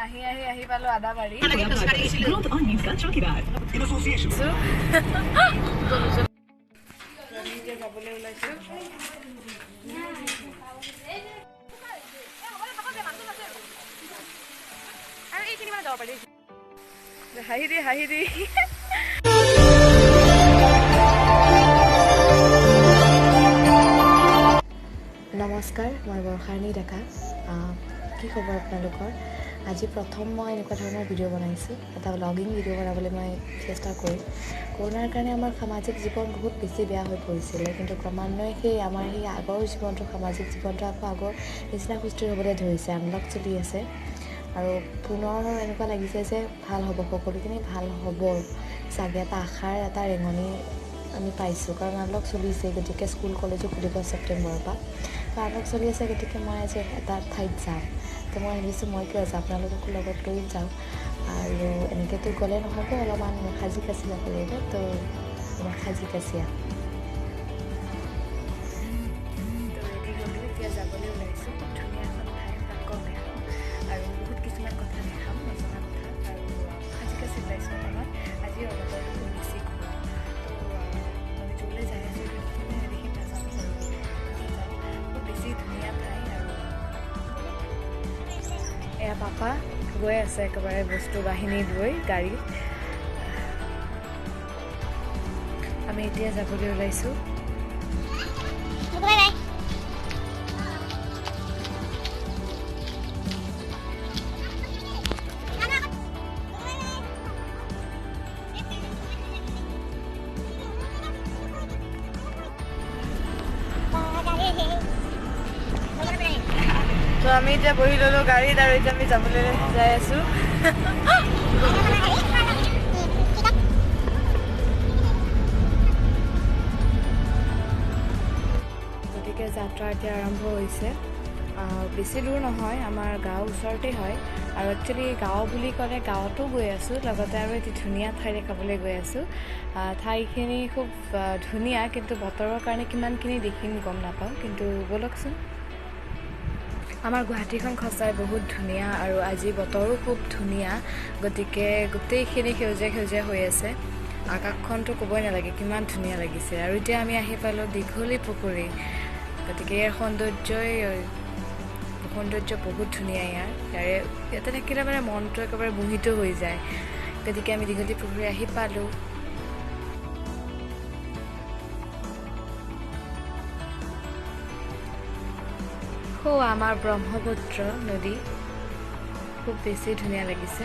আহি আহি আহি পালো আদাবাৰী। আমি এতিয়া যাবলৈ ওলাইছো। হাঁহি দি হাঁহি দি। নমস্কাৰ, মই বৰ্ষাৰাণী ডেকা। কি খবৰ আপোনালোকৰ? আজি প্ৰথম মই এনেকুৱা ধৰণৰ ভিডিঅ' বনাইছোঁ, এটা ব্লগিং ভিডিঅ' বনাবলৈ মই চেষ্টা কৰিম। কৰোণাৰ কাৰণে আমাৰ সামাজিক জীৱন বহুত বেছি বেয়া হৈ পৰিছিলে, কিন্তু ক্ৰমান্বয়ে সেই আমাৰ সেই আগৰ জীৱনটো, সামাজিক জীৱনটো আকৌ আগৰ নিচিনা সুস্থিৰ হ'বলৈ ধৰিছে। আনলক চলি আছে আৰু পুনৰ এনেকুৱা লাগিছে যে ভাল হ'ব, সকলোখিনি ভাল হ'ব চাগে, এটা আশাৰ এটা ৰেঙনি আমি পাইছোঁ। কাৰণ আনলক চলিছে, গতিকে স্কুল কলেজো খুলিব ছেপ্টেম্বৰৰ পৰা। তো আনলক চলি আছে, গতিকে মই আজি এটা ঠাইত যাম। তো মই ভাবিছোঁ মই কিয় যাম, আপোনালোককো লগত লৈ যাওঁ। আৰু এনেকৈতো গ'লে নহ'ব, অলপমান সাজি কাচি যাব লাগিব। তো মই সাজি কাচি আহোঁ। তো ৰেডি হ'লোঁ, এতিয়া যাবলৈ ওলাইছোঁ। খুব ধুনীয়া এখন ঠাই, প্ৰাংগণ দেখাম আৰু বহুত কিছুমান কথা দেখাম, নজনা কথা। আৰু সাজি কাচি ওলাইছোঁ অকণমান। আজি বতৰটো খুব বেছি গৰম। তো আমি য'লৈ যাই আছোঁ সেইটো দেখিম নে নেদেখিম নাজানো বাৰু, যাওঁ। খুব বেছি ধুনীয়া ঠাই। আৰু এয়া পাপা গৈ আছে একেবাৰে বস্তু বাহিনী লৈ গাড়ীত। আমি এতিয়া যাবলৈ ওলাইছোঁ। তো আমি এতিয়া বহি ল'লোঁ গাড়ীত আৰু এতিয়া আমি যাবলৈ যাই আছোঁ। গতিকে যাত্ৰা এতিয়া আৰম্ভ হৈছে। বেছি দূৰ নহয়, আমাৰ গাঁৱৰ ওচৰতে হয়। আৰু একচুৱেলি গাঁও বুলি ক'লে গাঁৱতো গৈ আছোঁ, লগতে আৰু এটি ধুনীয়া ঠাই দেখাবলৈ গৈ আছোঁ। ঠাইখিনি খুব ধুনীয়া, কিন্তু বতৰৰ কাৰণে কিমানখিনি দেখিম গম নাপাওঁ, কিন্তু ব'লকচোন। আমাৰ গুৱাহাটীখন সঁচাই বহুত ধুনীয়া আৰু আজি বতৰো খুব ধুনীয়া, গতিকে গোটেইখিনি সেউজীয়া সেউজীয়া হৈ আছে। আকাশখনতো ক'বই নালাগে কিমান ধুনীয়া লাগিছে। আৰু এতিয়া আমি আহি পালোঁ দীঘলী পুখুৰী। গতিকে ইয়াৰ সৌন্দৰ্য বহুত ধুনীয়া। ইয়াৰে ইয়াতে থাকিলে মানে মনটো একেবাৰে মোহিত হৈ যায়। গতিকে আমি দীঘলী পুখুৰী আহি পালোঁ। আমাৰ ব্ৰহ্মপুত্ৰ নদী খুব বেছি ধুনীয়া লাগিছে।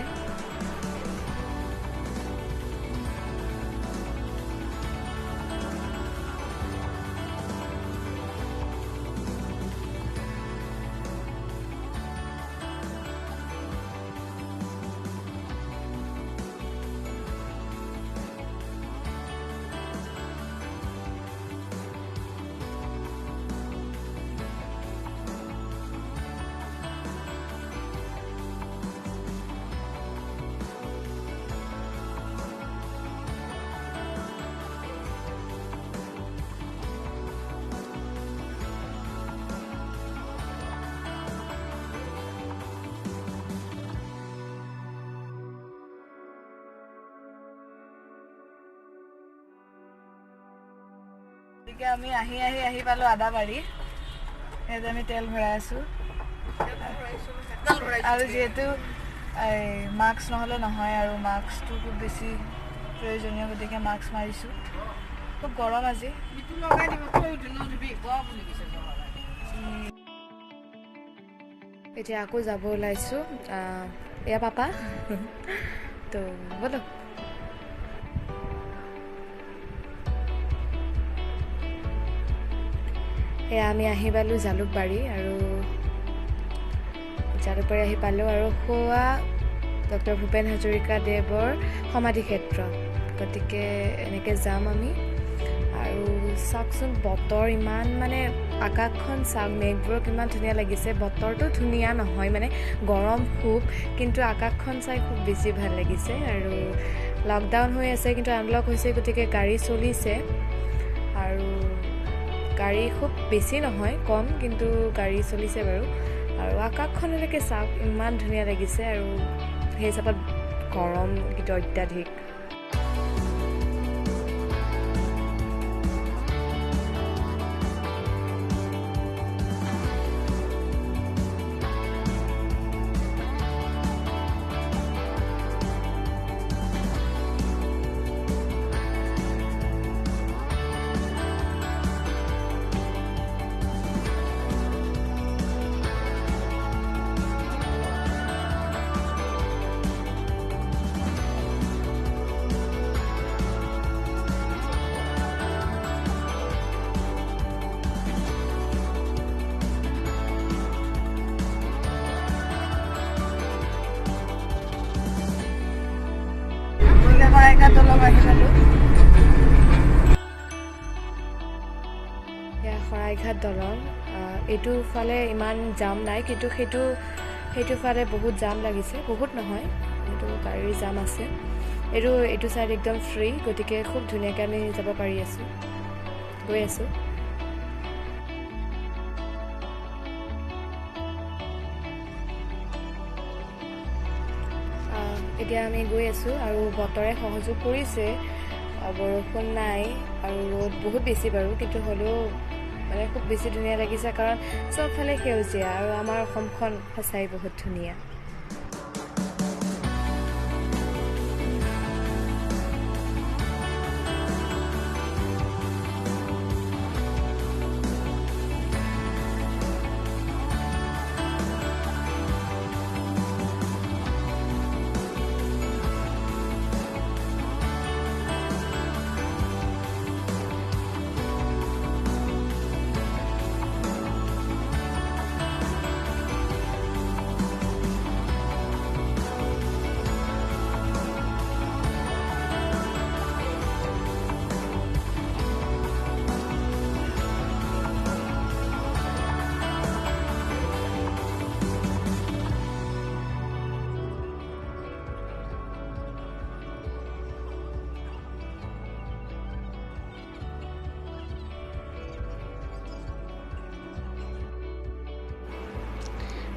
গতিকে আমি আহি আহি আহি পালোঁ আদাবাৰী। ইয়াতে আমি তেল ভৰাই আছোঁ আৰু যিহেতু এই মাস্ক নহ'লে নহয় আৰু মাস্কটো খুব বেছি প্ৰয়োজনীয়, গতিকে মাস্ক মাৰিছোঁ। খুব গৰম আজি। এতিয়া আকৌ যাব ওলাইছোঁ। এয়া পাপা, তো ব'লক। এয়া আমি আহি পালোঁ জালুকবাৰী আৰু জালুকবাৰী আহি পালোঁ আৰু খোৱা ডক্টৰ ভূপেন হাজৰিকা দেৱৰ সমাধি ক্ষেত্ৰ। গতিকে এনেকৈ যাম আমি। আৰু চাওকচোন বতৰ ইমান মানে আকাশখন চাওক, মেঘবোৰ কিমান ধুনীয়া লাগিছে। বতৰটো ধুনীয়া নহয়, মানে গৰম খুব, কিন্তু আকাশখন চাই খুব বেছি ভাল লাগিছে। আৰু লকডাউন হৈ আছে কিন্তু আনলক হৈছে, গতিকে গাড়ী চলিছে। আৰু গাড়ী খুব বেছি নহয়, কম, কিন্তু গাড়ী চলিছে বাৰু। আৰু আকাশখনলৈকে চাওক, ইমান ধুনীয়া লাগিছে। আৰু সেই হিচাপত গৰম কিন্তু অত্যাধিক। শৰাইঘাট দলং আহি পালোঁ। এয়া শৰাইঘাট দলং। এইটো ফালে ইমান জাম নাই, কিন্তু সেইটো ফালে বহুত জাম লাগিছে। বহুত নহয়, কিন্তু গাড়ীৰ জাম আছে। এইটো চাইড একদম ফ্ৰী, গতিকে খুব ধুনীয়াকৈ আমি যাব পাৰি আছোঁ, গৈ আছোঁ। এতিয়া আমি গৈ আছোঁ আৰু বতৰে সহযোগ কৰিছে, বৰষুণ নাই আৰু ৰ'দ বহুত বেছি বাৰু, কিন্তু হ'লেও মানে খুব বেছি ধুনীয়া লাগিছে, কাৰণ চবফালে সেউজীয়া আৰু আমাৰ অসমখন সঁচাই বহুত ধুনীয়া।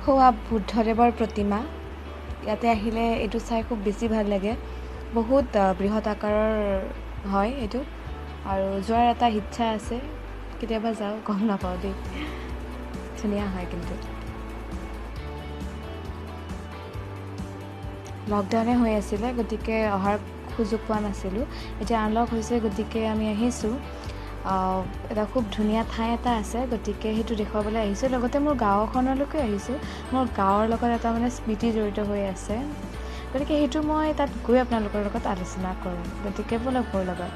হোৱা বুদ্ধদেৱৰ প্ৰতিমা, ইয়াতে আহিলে এইটো চাই খুব বেছি ভাল লাগে। বহুত বৃহৎ আকাৰৰ হয় এইটো, আৰু যোৱাৰ এটা ইচ্ছা আছে, কেতিয়াবা যাওঁ, গম নাপাওঁ দেই। ধুনীয়া হয়। কিন্তু লকডাউনে হৈ আছিলে, গতিকে অহাৰ সুযোগ পোৱা নাছিলোঁ। এতিয়া আনলক হৈছে, গতিকে আমি আহিছোঁ। এটা খুব ধুনীয়া ঠাই এটা আছে, গতিকে সেইটো দেখুৱাবলৈ আহিছোঁ। লগতে মোৰ গাঁওখনলৈকে আহিছোঁ। মোৰ গাঁৱৰ লগত এটা মানে স্মৃতি জড়িত হৈ আছে, গতিকে সেইটো মই তাত গৈ আপোনালোকৰ লগত আলোচনা কৰিম। গতিকে ব'লক মোৰ লগত।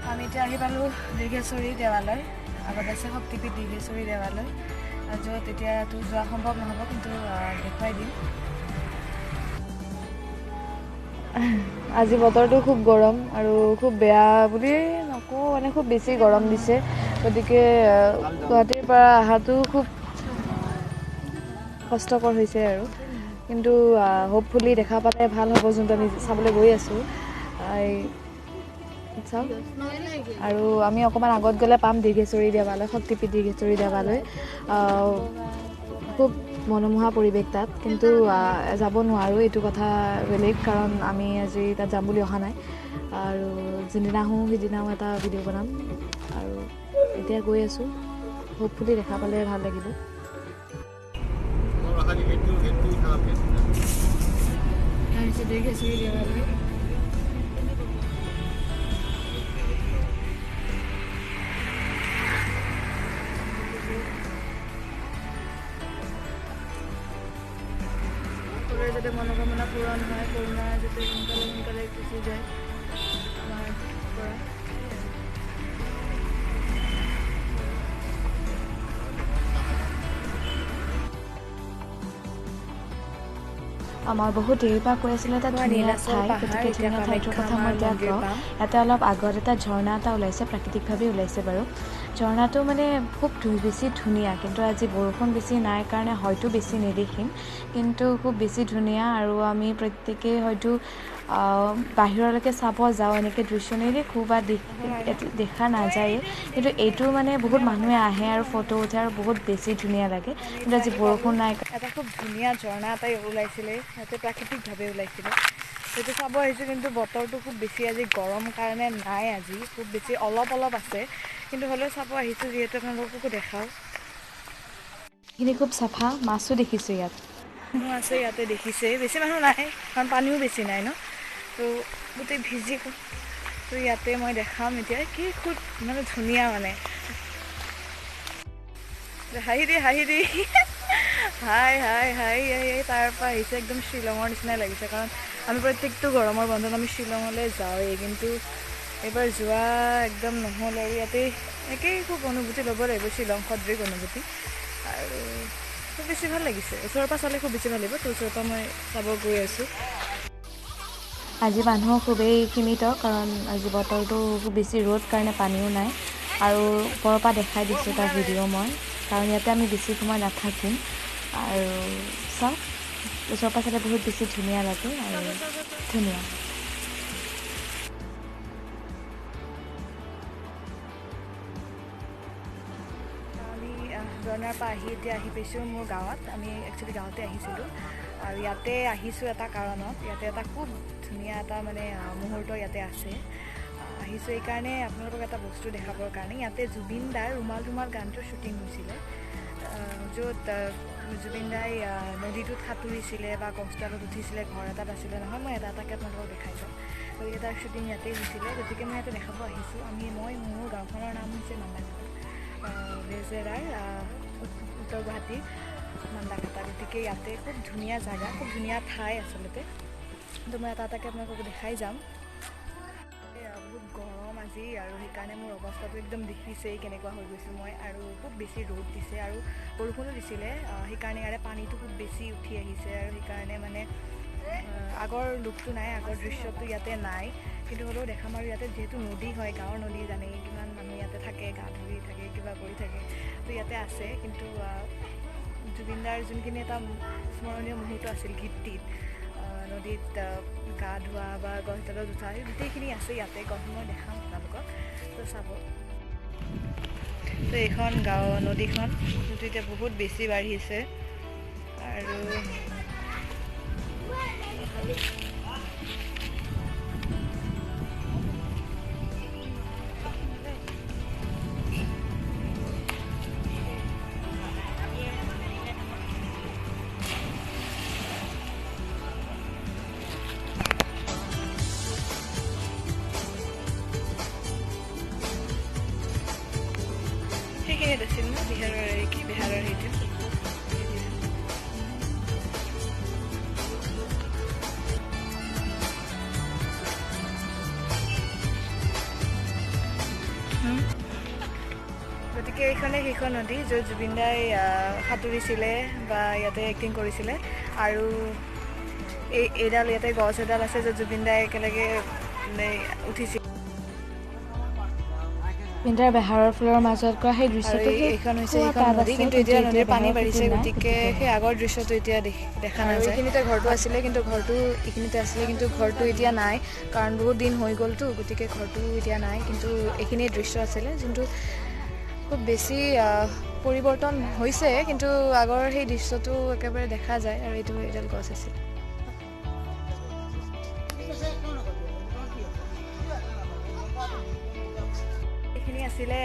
আমি এতিয়া আহি পালোঁ দীৰ্ঘেশ্বৰী দেৱালয়। আগত আছে শক্তিপীঠ দীৰ্ঘেশ্বৰী দেৱালয়, য'ত এতিয়াতো যোৱা সম্ভৱ নহ'ব, কিন্তু দেখুৱাই দিম। আজি বতৰটো খুব গৰম আৰু খুব বেয়া বুলি নকওঁ, মানে খুব বেছি গৰম দিছে। গতিকে গুৱাহাটীৰ পৰা অহাটো খুব কষ্টকৰ হৈছে আৰু, কিন্তু হোপফুলি দেখা পালে ভাল হ'ব, যোনটো আমি চাবলৈ গৈ আছোঁ। চাওঁ আৰু আমি অকণমান আগত গ'লে পাম দীৰ্ঘেশ্বৰী দেৱালয়, শক্তিপীঠ দীৰ্ঘেশ্বৰী দেৱালয়। খুব মনোমোহা পৰিৱেশ তাত, কিন্তু যাব নোৱাৰোঁ, এইটো কথা বেলেগ, কাৰণ আমি আজি তাত যাম বুলি অহা নাই। আৰু যোনদিনা আহোঁ সিদিনাও এটা ভিডিঅ' বনাম। আৰু এতিয়া গৈ আছোঁ, হোপফুলি দেখা পালে ভাল লাগিব। দীৰ্ঘেশ্বৰী দেৱালয়। সকলোৰে যাতে মনোকামনা পূৰণ হয়, কৰোণা যাতে সোনকালে সোনকালে গুচি যায় আমাৰ পৰা। আমাৰ বহুত দেৰিৰ পৰা কৈ আছিলে এটা ধুনীয়া ঠাই, গতিকে ধুনীয়া ঠাইটোৰ কথা মই এতিয়া কওঁ। ইয়াতে অলপ আগত এটা ঝৰ্ণা এটা ওলাইছে, প্ৰাকৃতিকভাৱেই ওলাইছে বাৰু। ঝৰ্ণাটো মানে খুব বেছি ধুনীয়া, কিন্তু আজি বৰষুণ বেছি নাই কাৰণে হয়তো বেছি নেদেখিম, কিন্তু খুব বেছি ধুনীয়া। আৰু আমি প্ৰত্যেকেই হয়তো বাহিৰলৈকে চাব যাওঁ এনেকৈ দৃশ্য নেদেখোঁ বা দেখা নাযায়ে, কিন্তু এইটো মানে বহুত মানুহে আহে আৰু ফটো উঠে আৰু বহুত বেছি ধুনীয়া লাগে। কিন্তু আজি বৰষুণ নাই। এটা খুব ধুনীয়া ঝৰ্ণা এটাই ওলাইছিলে ইয়াতে, প্ৰাকৃতিকভাৱে ওলাইছিলে, সেইটো চাব আহিছোঁ। কিন্তু বতৰটো খুব বেছি আজি গৰম কাৰণে নাই, আজি খুব বেছি অলপ অলপ আছে, কিন্তু হ'লেও চাব আহিছোঁ যিহেতু আপোনালোককো দেখাওঁ। এইখিনি খুব চাফা, মাছো দেখিছোঁ ইয়াত, মানুহ আছে ইয়াতে দেখিছে, বেছি মানুহ নাই কাৰণ পানীও বেছি নাই ন, তো গোটেই ভিজি। তো ইয়াতে মই দেখাম এতিয়া কি খুব মানে ধুনীয়া, মানে হাঁহি দি হাঁহি দি হাই হাই হাই হাই তাৰ পৰা আহিছে, একদম শ্বিলঙৰ নিচিনাই লাগিছে। কাৰণ আমি প্ৰত্যেকটো গৰমৰ বন্ধত আমি শ্বিলঙলৈ যাওঁৱেই, কিন্তু এইবাৰ যোৱা একদম নহ'ল। আৰু ইয়াতে একেই খুব অনুভূতি ল'ব লাগিব, শ্বিলং সদৃশ অনুভূতি, আৰু খুব বেছি ভাল লাগিছে। ওচৰৰ পৰা চালে খুব বেছি ভাল লাগিব, তো ওচৰৰ পৰা মই চাব গৈ আছোঁ। আজি মানুহ খুবেই সীমিত, কাৰণ আজি বতৰটো খুব বেছি ৰ'দ কাৰণে পানীও নাই। আৰু ওপৰৰ পৰা দেখাই দিছোঁ এটা ভিডিঅ' মই, কাৰণ ইয়াতে আমি বেছি সময় নাথাকিম। আৰু চাওক, ওচৰৰ পৰা চালে বহুত বেছি ধুনীয়া লাগে আৰু ধুনীয়া। আমি ঝৰ্ণাৰ পৰা আহি এতিয়া আহি পাইছোঁ মোৰ গাঁৱত। আমি একচুৱেলি গাঁৱতে আহিছিলোঁ আৰু ইয়াতে আহিছোঁ এটা কাৰণত, ইয়াতে এটা খুব ধুনীয়া এটা মানে মুহূৰ্ত ইয়াতে আছে। আহিছোঁ এইকাৰণে আপোনালোকক এটা বস্তু দেখাবৰ কাৰণে। ইয়াতে জুবিন দাৰ ৰুমাল ৰুমাল গানটোৰ শ্বুটিং হৈছিলে, য'ত জুবিন দাই নদীটোত সাঁতুৰিছিলে বা গছডালত উঠিছিলে, ঘৰ এটাত আছিলে নহয়, মই এটা এটাকৈ আপোনালোকক দেখাই যাম। গতিকে তাৰ শ্বুটিং ইয়াতেই হৈছিলে, গতিকে মই ইয়াতে দেখাব আহিছোঁ। মই মোৰ গাঁওখনৰ নাম হৈছে মান্দাকাটা, বেজেৰাৰ উত্তৰ গুৱাহাটীৰ মান্দাকাটা। গতিকে ইয়াতে খুব ধুনীয়া জেগা, খুব ধুনীয়া ঠাই আচলতে। কিন্তু মই এটা এটাকৈ আপোনালোকক দেখাই যাম। বহুত গৰম আজি আৰু সেইকাৰণে মোৰ অৱস্থাটো একদম দেখিছেই কেনেকুৱা হৈ গৈছোঁ মই। আৰু খুব বেছি ৰ'দ দিছে আৰু বৰষুণো দিছিলে, সেইকাৰণে ইয়াৰে পানীটো খুব বেছি উঠি আহিছে আৰু সেইকাৰণে মানে আগৰ লুকটো নাই, আগৰ দৃশ্যটো ইয়াতে নাই, কিন্তু হ'লেও দেখাম। আৰু ইয়াতে যিহেতু নদী হয়, গাঁৱৰ নদী জানেই কিমান মানুহ ইয়াতে থাকে, গা ধুই থাকে, কিবা কৰি থাকে, তো ইয়াতে আছে। কিন্তু জুবিন দাৰ যোনখিনি এটা স্মৰণীয় মুহূৰ্ত আছিল গীতটিত, নদীত গা ধোৱা বা গছডালত উঠা, সেই গোটেইখিনি আছে ইয়াতে। গছ মই দেখাম আপোনালোকক, তো চাব। তো এইখন গাঁও নদীখন যিটো এতিয়া বহুত বেছি বাঢ়িছে আৰু সেইখিনিত আছিল ন বিহাৰৰ, কি বিহাৰৰ সেইটো। গতিকে এইখনে সেইখন নদী য'ত জুবিন দাই সাঁতুৰিছিলে বা ইয়াতে এক্টিং কৰিছিলে। আৰু এইডাল ইয়াতে গছ এডাল আছে য'ত জুবিন দাই একেলগে উঠিছিল। জুবিনদাৰ বেহাৰৰ ফুলৰ মাজত কৰা সেই দৃশ্যটো এইখন হৈছে সেইখন নদী, কিন্তু এতিয়া নদীৰ পানী বাঢ়িছে, গতিকে সেই আগৰ দৃশ্যটো এতিয়া দেখা নাযায়। এইখিনিতে ঘৰটো আছিলে, কিন্তু ঘৰটো এইখিনিতে আছিলে, কিন্তু ঘৰটো এতিয়া নাই, কাৰণ বহুত দিন হৈ গ'লতো, গতিকে ঘৰটো এতিয়া নাই। কিন্তু এইখিনি দৃশ্য আছিলে যোনটো খুব বেছি পৰিৱৰ্তন হৈছে, কিন্তু আগৰ সেই দৃশ্যটো একেবাৰে দেখা যায়। আৰু এইটো এডাল গছ আছিল। এইখিনি আছিলে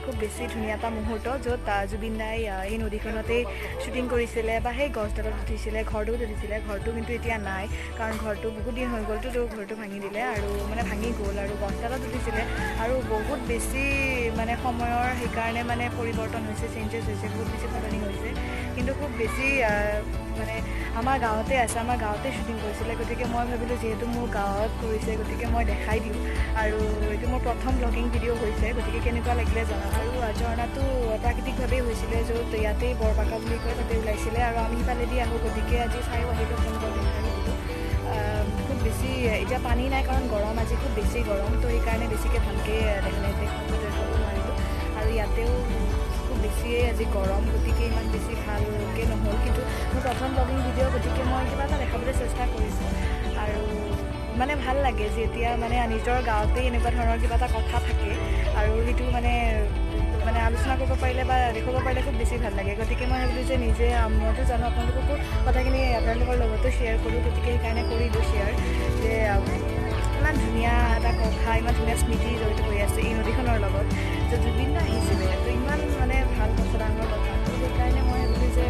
খুব বেছি ধুনীয়া এটা মুহূৰ্ত য'ত জুবিন দাই এই নদীখনতেই শ্বুটিং কৰিছিলে বা সেই গছডালত উঠিছিলে, ঘৰটোত উঠিছিলে। ঘৰটো কিন্তু এতিয়া নাই, কাৰণ ঘৰটো বহুত দিন হৈ গ'লতো, তো ঘৰটো ভাঙি দিলে আৰু মানে ভাঙি গ'ল। আৰু গছডালত উঠিছিলে আৰু বহুত বেছি মানে সময়ৰ সেইকাৰণে মানে পৰিৱৰ্তন হৈছে, চেঞ্জেছ হৈছে, বহুত বেছি সলনি হৈছে। কিন্তু খুব বেছি মানে আমাৰ গাঁৱতে আছে, আমাৰ গাঁৱতে শ্বুটিং কৰিছিলে, গতিকে মই ভাবিলোঁ যিহেতু মোৰ গাঁৱত কৰিছে গতিকে মই দেখাই দিওঁ। আৰু এইটো মোৰ প্ৰথম ব্লগিং ভিডিঅ' হৈছে, গতিকে কেনেকুৱা লাগিলে জনাব। আৰু ঝৰ্ণাটো প্ৰাকৃতিকভাৱেই হৈছিলে, য'ত ইয়াতেই বৰপাকা বুলি কয় তাতে ওলাইছিলে আৰু আমি সিফালেদি আহোঁ, গতিকে আজি চাইও আহিলোঁ, আপোনালোকক দেখাই দিলোঁ। খুব বেছি এতিয়া পানী নাই, কাৰণ গৰম আজি খুব বেছি গৰম, তো সেইকাৰণে বেছিকৈ ভালকৈ দেখাব নোৱাৰিলোঁ। আৰু ইয়াতেও খুব বেছিয়ে আজি গৰম, গতিকে ইমান বেছি ভালকৈ নহ'ল, কিন্তু মোৰ প্ৰথম ব্লগিং ভিডিঅ' গতিকে মই কিবা এটা দেখাবলৈ চেষ্টা কৰিছোঁ। আৰু মানে ভাল লাগে যে এতিয়া মানে নিজৰ গাঁৱতেই এনেকুৱা ধৰণৰ কিবা এটা কথা থাকে আৰু সেইটো মানে মানে আলোচনা কৰিব পাৰিলে বা দেখুৱাব পাৰিলে খুব বেছি ভাল লাগে। গতিকে মই ভাবিলোঁ যে নিজে মইতো জানো, আপোনালোককো কথাখিনি আপোনালোকৰ লগতো শ্বেয়াৰ কৰোঁ, গতিকে সেইকাৰণে কৰিলোঁ শ্বেয়াৰ যে ইমান ধুনীয়া এটা কথা, ইমান ধুনীয়া স্মৃতি জড়িত হৈ আছে এই নদীখনৰ লগত, যে জুবিন দা আহিছিলে, তো ইমান মানে ভাল কথা, ডাঙৰ কথা। তো সেইকাৰণে মই ভাবিলোঁ যে